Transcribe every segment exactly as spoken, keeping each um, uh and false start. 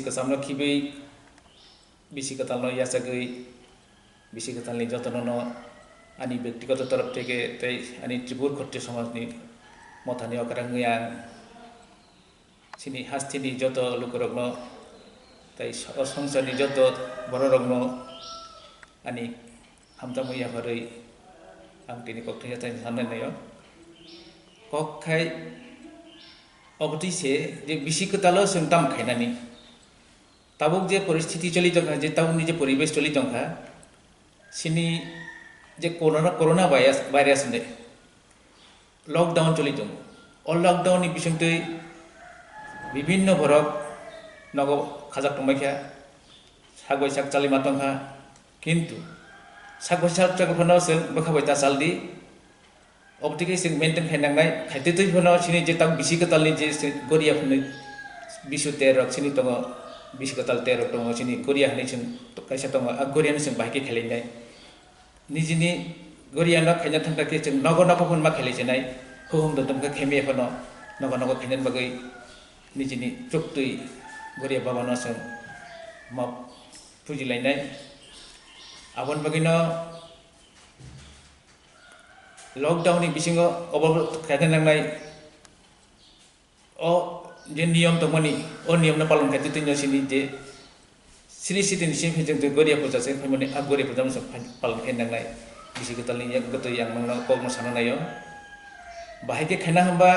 Samno khibwi bisi kwtalno yachagwi, bisi kwtalni jotono no ani byaktigoto torof theke tei ani Tripur Khatri somajni mothani okrangwi ang chini hasteni joto lukurokno tei o songsarni joto bororokno ani hamjakmung yapharwi ang tini kok thwngya tei sanai naio. Kok khai obotwi se je bisi kwtalo chwng tamo khainani. Tabuk je poristiti choli tongkha, je tabukni je poribesh choli tongkha, chini je corona, corona virus, virus hinwi lockdown choli tongo. O lockdown ni bisingtwi bibinno borok nogo khajak tongbaikha, sak bai sak chalima tongkha, kintu sak bai sak chakha phano chwng bwkha bai ta chaldi. Obotwi khe chwng maintain khai nangnai, khaitwi twi phano chini je tak bisi kwtalni je chwng goria phunwi bisu terrok chini tongo, bisi kwtal terrok tongo, chini goria hinwi chwng kaisa tongo, a goriano chwng bahai khe khailainai. Nijini goriano khaina thangkha khe chwng nogo nogo phano ma khailai chenai, huhum dodom khe khemya phano nogo nogo khainani bagwi nijini chuktwi goria babano chwng ma pujilainai. Aboni bagwino lockdown ni bisingo obo khaina nangnai, o je niyom tongmani, o niyomno palon khaitwi twi no chini je sri sitini simi phai chwng twi goria puja se phaimani, a goria puja no chwng palon khaina nangnai. Bisi kwtalni yak gotwi yang mangno kokno sana naio. Bahai khe khaina hwnba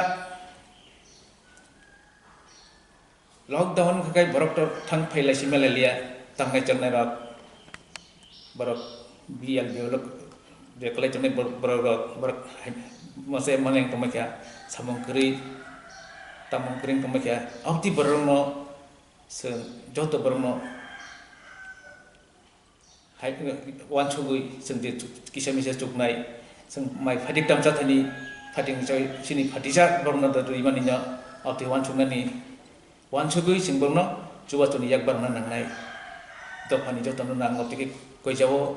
lockdown wngkha khe borok to thang phai lai si mela liya, tangnai chongnai rok, borok B L B O lok je kwlai chongnai bor-, borok rok, borok hai masa maneng tongma kha, samung kwrwi, tamung kwrwi tongma kha, aboni borok no chwng joto borok no hai, uansugwi chwng je chuk-, kisa misa chuknai, chwng mai phatik tamsa thani phatik chai chini phatisa borokno da rwi mani no, abotwi uansuknani uansugwi chwng borokno chubachu ni yak barna nangnai. Dophani jotono nang abotwi khe koijao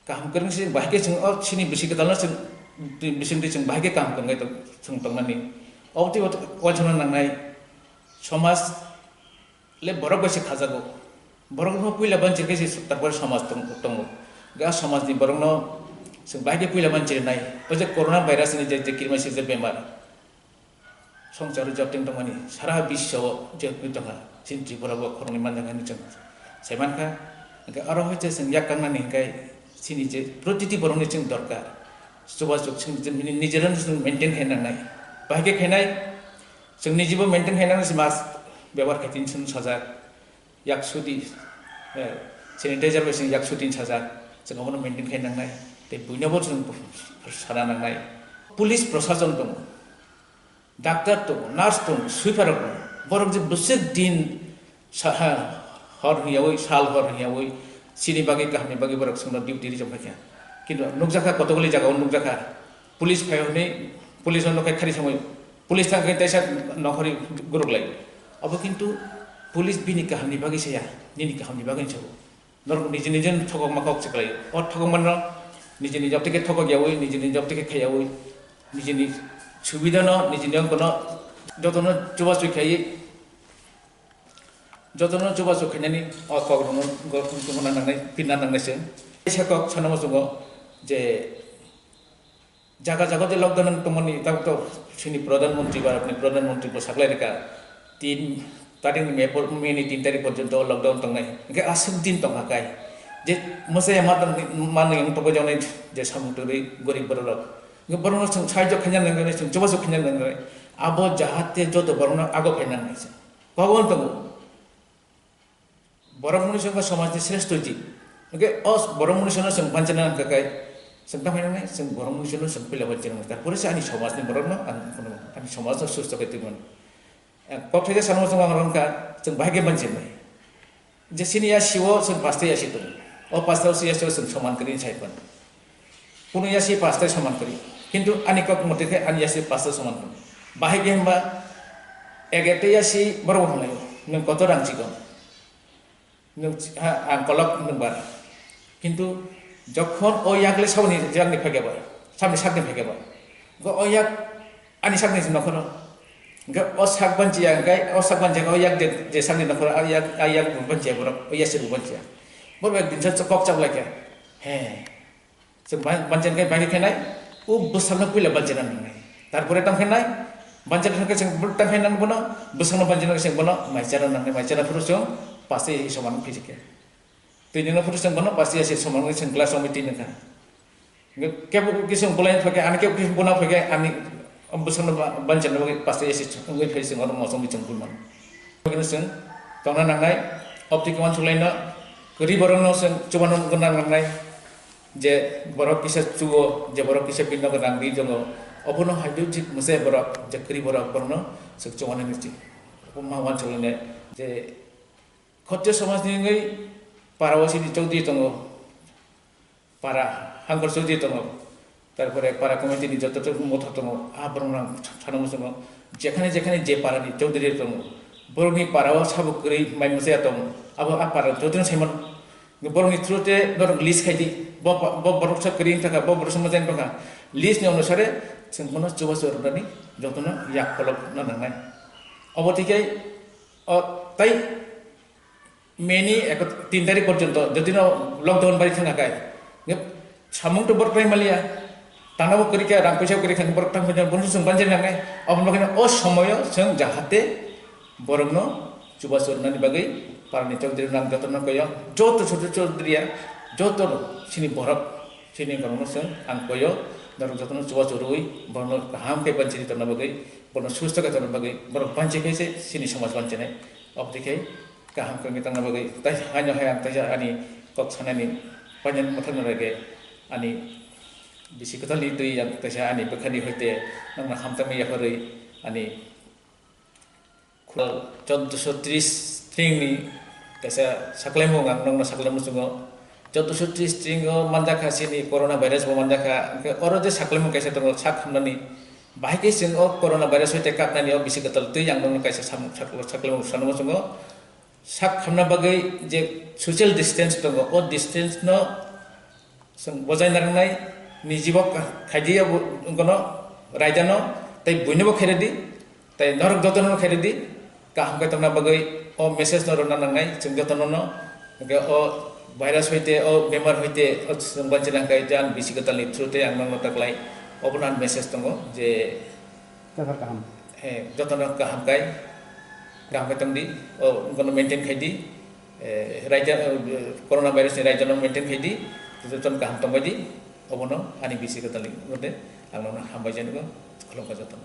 kaham kwrwng se bahai khe chwng o chini bisi kwtalno chwng bisingtwi chwng bahai khe kaham kwrwngwi tong-, chwng tongnani. Abotwi uansukna nangnai somaj le borok bai se khajago. Borokno puila banchir khe se tarpore somaj tong-, tongo. Ga somajni borokno chwng bahai khe puila banchirnai. O je corona virus ni je, je kirima se je bemar. Songsaro jotting tongmani, sara biswo je tongkha. Chini Tripura bo khoroknwi manjakha hinwi chwng sai mankha. Hwnkhe aro hai se chwng yak kangnani hwnkhe chini je protiti borokni chwng dorkar. Chubachu chwng je nini nijera chwng maintain khai nangnai. Bahai khe khainai, chwng nijibo maintain khai nangnai, mask bebohar khai tini chwng sajak. Yak sudi, eh, sanitizer bai chwng yak sudi sajak, chwng obono maintain khai nangnai, tei buinobo chwng sana nangnai. Police prosason tongo, doctor tongo, nurse tongo, sweeper rok tongo, borok je bwswk din sa-, ha, hor hwnyaui, sal hor hwnyaui, chini bagwi kahamni bagwi borok chwngno duty rijak phaikha. Kintu nukjakha, kotokguli jagao nukjakha, police phai hwnwi, police no nukhai khari samui, police thang khe teisa nokhorwi guruk lai. Abo kintu police bini kahamni bagwi saya, nini kahamni bagwi sao. Norok niji niji thokok ma kok se kwlai. O thokok mano niji niji optike thokok yaui, niji niji optike khayaui, niji niji subida no, niji niji ongkono jotono chubachu khaiwi, jotono chubachu khainani o kok rokno go-, guna nangnai, pinna nangnai se. Kaisa kok sanamo chungo je, jaga jaga je lockdown tongmani, tabuk to chini Pradhan Mantri, Bharatni Pradhan Mantri bo saklai rwkha, tin tarik ni May por-, May ni tin tarik porjonto lockdown tongnai. Hwnkhe aswk din tongkha kai, je mwsai ma tong, manwi wng tongbai jaknai je samung twi gorib borok rok. Hwnkhe borokno chwng sahajyo khaina nangnai, chwng chubachu khaina nangnai. Abo jahate joto borokno ago phaina nangnai se. Kogon tongo. Borok mwnwi se wngkha somajni sreshto jib. Hwnkhe o borok mwnwi se no chwng banchina nang kha kai, chwng tamo hinwi chwng borok mwnwi se no chwng puila banchina nang kha. Pore se ani somajni borokno ang phunukgo, ani somajno susto khe twi mano. Ang kok thaisa sanmo chwng ang rwngkha, chwng bahai khe banchinai. Je chini yasi o chwng pasta yasi tongo. O pasta o yasi o chwng soman kwrwi sai phano. Kunu yasi pasta soman kwrwi. Kintu ani kok mote khe ani yasi pasta soman kwrwi. Bahai khe hwnba ek ekta yasi borok bo hwnlaio. Nwng kotor rang chikon. Nwng chi-, ha, ang kolok nwng bar. Kintu jokhon o yak le saboni jakni phai khe ba, saboni sakni phai khe ba. Go o yak ani sakni se nokhoro. Hwnkhe o sak banchiya, hwnkhe o sak banchiya, o yak de, je sakni nokhor, a yak, a yak bo banchiya borok, o yasir bo banchiya. Borok ekdin sa kok chap lai khe, he, chwng ban-, banchiya khe bai khe nai, o bwsakno puila banchina nangnai. Tarpore tang khe nai, banchina thang khe chwng tang khe nang bono, bwsakno banchina khe chwng bono mai chana nangnai, mai chana phuru chwng paste soman phisi khe. Twi nungno phuru chwng bono paste yasir soman wngwi chwng glass romwi twi nungkha. Kebo kisa bolai phai khe, ani kebo kisa bona phai khe, ani bwsakno ba-, banchirna bagwi paste yasir wngwi phai chwng oro mosongwi chwng bui mano. Bagwino chwng tongna nangnai, opti kwmani sulaino kwrwi borokno chwng chubano gwnang nangnai, je borok kisa chuo, je borok kisa bini nogo rang ri tongo, obono hai jik mwsai borok, je kwrwi borok, borokno chwng chubano nukchi. Obo ma wansuklainai, je Khottiyo somajni wngwi para o chini chowdhury tongo, para hangkor chowdhury tongo, tarpore para committee ni joto tok motha tongo, a borok rang sana muchungo, jekhani jekhani je para ni chowdhury tongo, borokni para o sabo kwrwi mai mwchaya tongo, abo a para chowdhury sai mano. Borokni through te norok list khai di, bo pa-, bo borok sa kwrwi wngkha, bo borok sa mwchang wngkha, list ni onusare chwng bono chubachu rwnani jotono yak pholok na nangnai. Obo twi khe, o, tai May ni ek, tin tarik porjonto, jodi no lockdown bai thang kha, nge samung to borok tang maliya, tangna bo kwrwi kha, rang puisa kwrwi kha, borok tang puisa, bono chwng banjir nangnai, aboni bagwi no o somoyo chwng jahate borokno chubachu rwnani bagwi parani chowdhury rang jotono koyo, joto chhoto chowdhury ya, joto chini borok, chini borokno chwng ang koyo, norok jotono chubachu rwui, borokno kaham khe banchiri tongna bagwi, borokno susto khe tongna bagwi, borok banchi khe se chini somaj banchinai, oboni khe. Kaham khe wngwi tongna bagwi, tai haino hai ang taisa ani kok sanani painani mwthangna rege ani bisi kwtalni twi ang taisa ani bwkhani hoite nokno hamjakma yakarwi ani khulal chauddosho tris string ni kaisa saklaimung ang nokno saklai muchungo. Chauddosho tris string o manjakha chini corona virus bo manjakha, hwnkhe oro je saklaimung kaisa tongo sak hamnani, bahai khe chwng o corona virus hoite kaknani o bisi kwtal twi ang nokno kaisa samung sak-, saklaimung sana muchungo. Sak khamna bagwi je social distance tongo, o distance no chwng bojai narwknai, niji bo kha-, khaidi abo wngkano raida no, tei buino bo khairadi, tei norok jotono khairadi, kaham khe tongna bagwi o message no rwna nangnai chwng jotono no, hwnkhe o virus hoite, o bemar hoite, o chwng banchina hwnkhe jan bisi kwtalni through tei ang nokno taklai, obono ang message tongo je, Kathar kaham. He, jotono kaham kai, kaham kai tongdi, o, bono maintain khaidi, eh, raida, eh, corona virus ni raida no maintain khaidi, jotono kaham tongbaidi, obono ani bisi kwtalni mode ang nono hambai jani bo, khulumkha jotono.